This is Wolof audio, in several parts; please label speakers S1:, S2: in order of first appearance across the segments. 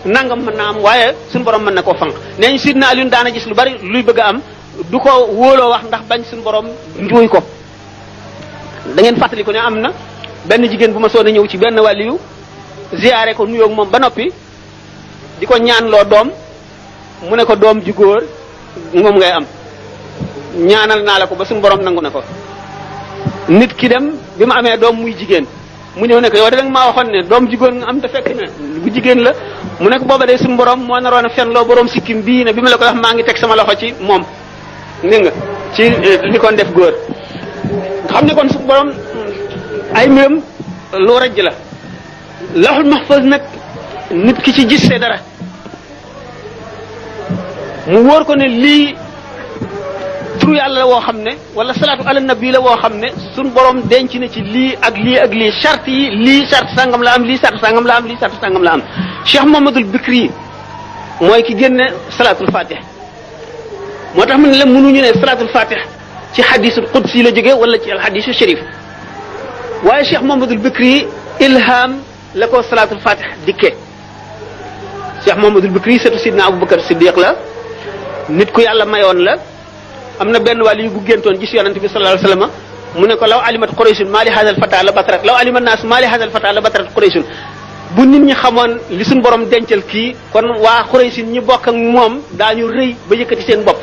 S1: nangam mën naa am waaye suñu borom mën na koo fanq nee ñu sidna Alioune daana gis lu bari luy bëgg a am du ko wóoloo wax ndax bañ suñu borom njuuy ko da ngeen fàttali ko ne am na benn jigéen bu ma soon a ñëw ci benn wàlliyu ziyaare ko nuyoog moom ba noppi di ko ñaanloo doom mu ne ko doom ju góor moom ngay am ñaanal naa la ko ba suñu borom nangu na ko nit ki dem bi ma amee doom muy jigéen mu ñëw ne ko yow de maa waxoon ne doom ju góor nga am te fekk ne bu jigéen la mu ne ko booba day suñu borom moo naroon a fen loo borom sikkim bii ne bi ma la ko wax maa ngi teg sama loxo ci moom dégg nga ci li kon def góor xam ne kon suñu borom ay mbiram lu rëj la lawhul mahfuz nag nit ki ci gisee dara mu wóor ko ne lii turu yàlla la woo xam ne wala salaatu ala nabi la woo xam ne suñ borom denc na ci lii ak lii ak lii charte yi lii charte sangam la am lii charte sangam la am lii charte sangam la am Cheikh Mouhamadoul Bikri mooy ki génne salaatul fatih moo tax mu ne la mënuñu ne salaatul fatih ci xadisul qudsi la jóge wala ci alxadisu sharif waaye Cheikh Mouhamadoul Bikri ilham la ko salaatul fatih dikkee Cheikh Mouhamadoul Bikri surtout sidna Aboubacar Siddiq la nit ku yàlla mayoon la am na benn wàll yu bu géntoon gis yonente bi sallallahu alayhi wasallam mu ne ko law alimat qurayshun maa li hadal fata la batrat law alimat naas maa li hadal fata la batrat qurayshun bu nit ñi xamoon li suñ borom dencal kii kon waa quraysin ñi bokk ak moom daañu rëy ba yëkkati seen bopp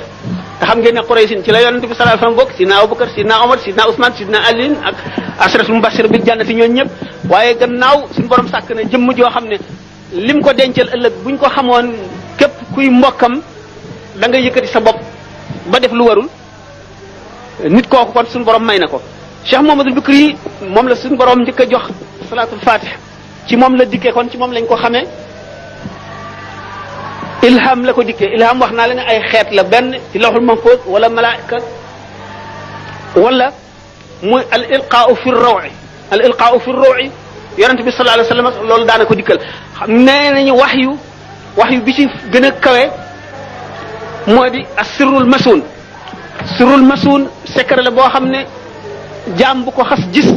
S1: te xam ngeen ne quraysin ci la yonente bi sallallahu alayhi wasallam bokk sidna Abubakar sidna Omar sidna Ousmane sidna Ali ak ashratul mubashir bil jannati ñooñu ñëpp waaye gannaaw suñ borom sàkk na jëmm joo xam ne lim ko dencal ëllëg buñ ko xamoon képp kuy mbokkam da nga yëkkati sa bopp ba def lu warul nit kooku kon suñu borom may na ko Cheikh Mouhamadoul Bikri moom la suñu borom njëkk a jox salaatul fatih ci moom la dikkee kon ci moom lañ ko xamee ilham la ko dikkee ilham wax naa la ne ay xeet la benn ci lawhul mahfuz wala malaika wala muy al ilqaau fi rawi al ilqaau fi rawi yonente bi sallallahu alayhi wasallam loolu daana ko dikkal xam nee nañu wax yu bi ci gën a kawe moo di asirrul masuun sirrul masuun secret la boo xam ne jaam bu ko xas gis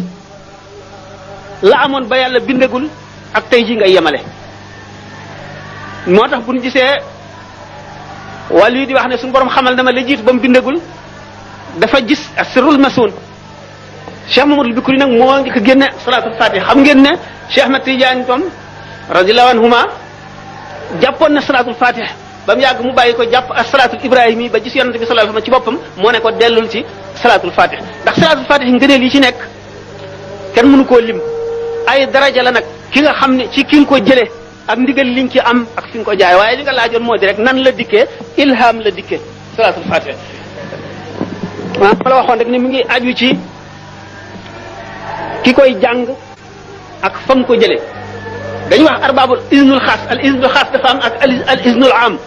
S1: la amoon ba yàlla bindagul ak tey ji ngay yemale moo tax bu ñu gisee wàllu yi di wax ne suñu borom xamal na ma la jiitu ba mu bindagul dafa gis asirrul masuun Cheikh Mouhamadoul Bikri nag moo ngi ko génne salaatul fatih xam ngeen ne Cheikh Ahmed Tidiane tom radiyallahu anhuma jàppoon na salaatul fatih ba mu yàgg mu bàyyi ko jàpp ak salaatul ibrahim yi ba gis yonente bi sallallahu alayhi wasallam ci boppam moo ne ko dellul ci salaatul fatih ndax salaatul fatih ngëneel yi ci nekk kenn mënu koo lim ay daraja la nag ki nga xam ne ci ki nga ko jëlee ak ndigal liñ ci am ak fi nga ko jaay waaye li nga laajoon moo di rek nan la dikkee ilham la dikkee salaatul fatih ma la waxoon rek ni mu ngi aju ci ki koy jàng ak fa mu ko jëlee dañuy wax arbabul iznul xaas al iznul xaas dafa am ak al iznul am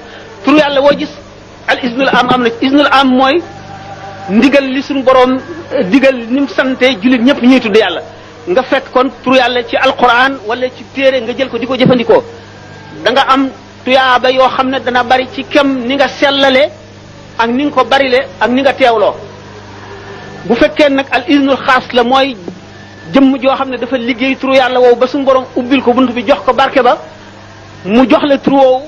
S1: tur yàlla woo gis al iznul am am na iznul am mooy ndigal li suñu borom digal ni mu sante jullit ñëpp ñuy tudd yàlla nga fekk kon tur yàlla ci alquran wala ci téere nga jël ko di ko jëfandikoo da nga am tuyaaba yoo xam ne dana bari ci kem ni nga sellale ak ni nga ko barile ak ni nga teewloo bu fekkee nag al iznul xaas la mooy jëmm joo xam ne dafa liggéey turu yàlla woowu ba suñu borom ubbil ko bunt bi jox ko barke ba mu jox la turu woowu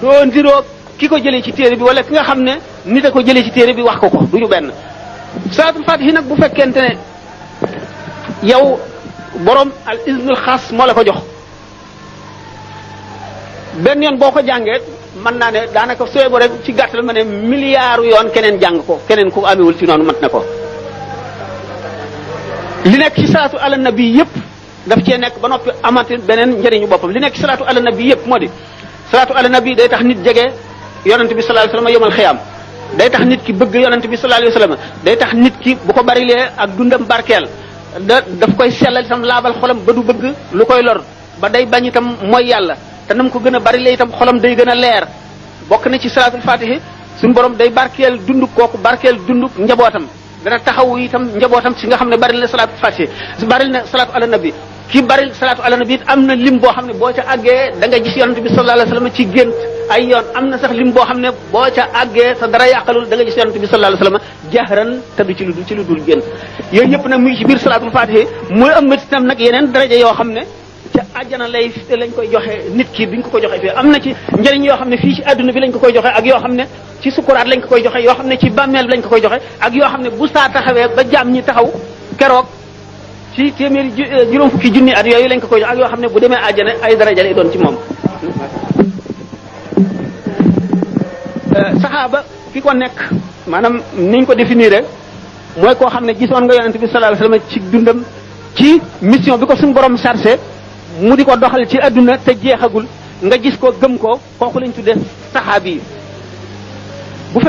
S1: doo ndiroo ki ko jëlee ci téere bi wala ki nga xam ne nit a ko jëlee ci téere bi wax ko ko du ñu benn salaatul faatihi nag bu fekkente ne yow borom al iznul xaas moo la ko jox benn yoon boo ko jàngee mën naa ne daanaka sooy bo rek ci gàttal ma ne milliards yoon keneen jàng ko keneen ku amewul ci noonu mat na ko li nekk ci salaatu ala nabi yëpp daf cee nekk ba noppi amati beneen njëriñu boppam li nekk ci salaatu ala nabi yëpp moo di salaatu ala nabi day tax nit jege yonent bi sallallahu alayhi wasallam yomal xiyaam day tax nit ki bëgg yonent bi sallallahu alayhi wasallam day tax nit ki bu ko barilee ak dundam barkeel daf koy sellal itam laabal xolam ba du bëgg lu koy lor ba day bañ itam mooy yàlla te nam ko gën a barilee itam xolam day gën a leer bokk na ci salaatul fatihi suñu borom day barkeel dunduk kooku barkeel dunduk njabootam dana taxawu itam njabootam ci nga xam ne bari na salaatul fatihi bari na salaatu ala nabi ki bari salaatu ala nabi it am na lim boo xam ne boo ca àggee da nga gis yonent bi sallallahu alayhi wasallam ci gént ay yoon am na sax lim boo xam ne boo ca àggee sa dara yàqalul da nga gis yonent bi sallallahu alayhi wasallam jahran te du ci lu dul gént yooyu yëpp nag muy ci biir salaatul fatihi muy ëmmat itam nag yeneen daraja yoo xam ne ca àjjana lañ koy joxe nit ki bi ñu ko joxe fii am na ci njëriñ yoo xam ne fii ci adduna bi lañ ko koy joxe ak yoo xam ne ci sukuraat lañ ko koy joxe yoo xam ne ci bàmmeel bi lañ ko koy joxe ak yoo xam ne bu saa taxawee ba jaam ñi taxaw keroog ci téeméeri juróom fukki junni at yooyu lañ ko koy joxe ak yoo xam ne bu demee àjjana ay daraja lay doon ci moom. saxaaba ki ko nekk maanaam niñ ko définir mooy koo xam ne gisoon nga yonent bi sallallahu alayhi wasallam ci dundam ci mission bi ko suñu borom chargé mu di ko doxal ci adduna te jeexagul nga gis ko gëm ko kooku lañ tuddee saxaabi yi bu